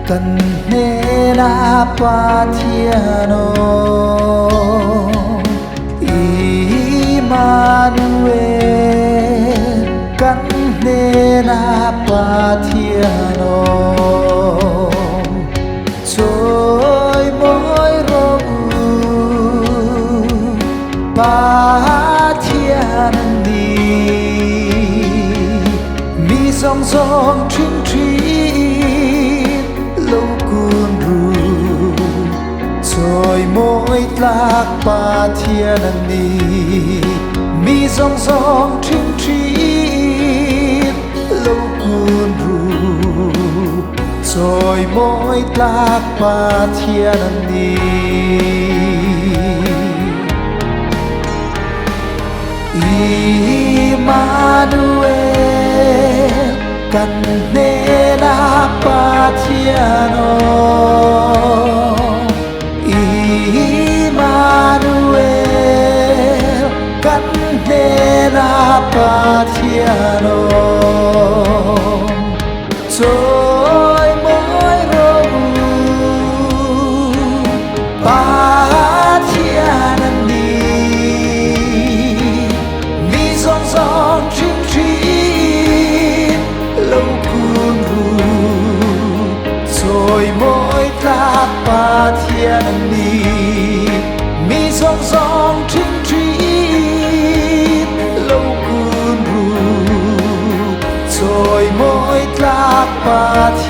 Kan hnena Pathian awm. Immanuel, kan hnena Pathian awm. Chawimawi rawh u, Pathian a ni. Mi zawng zawng ṭhin ṭhin lo kun ru, Chawimawi tlak Pathian a ni. Mi zawng zawng ṭhin ṭhin lo kun ru, Chawimawi tlak Pathian a ni. Immanuel, kan hnena Pathian awm. Immanuel, kan hnena Pathian awm. Chawimawi rawh u, Pathian a ni. Mi zawng zawng ṭhin ṭhin lo kun ru, Chawimawi tlak Pathian a ni. Mi zawng zawng ṭhin ṭhin lo kun ru, Chawimawi tlak Pathian.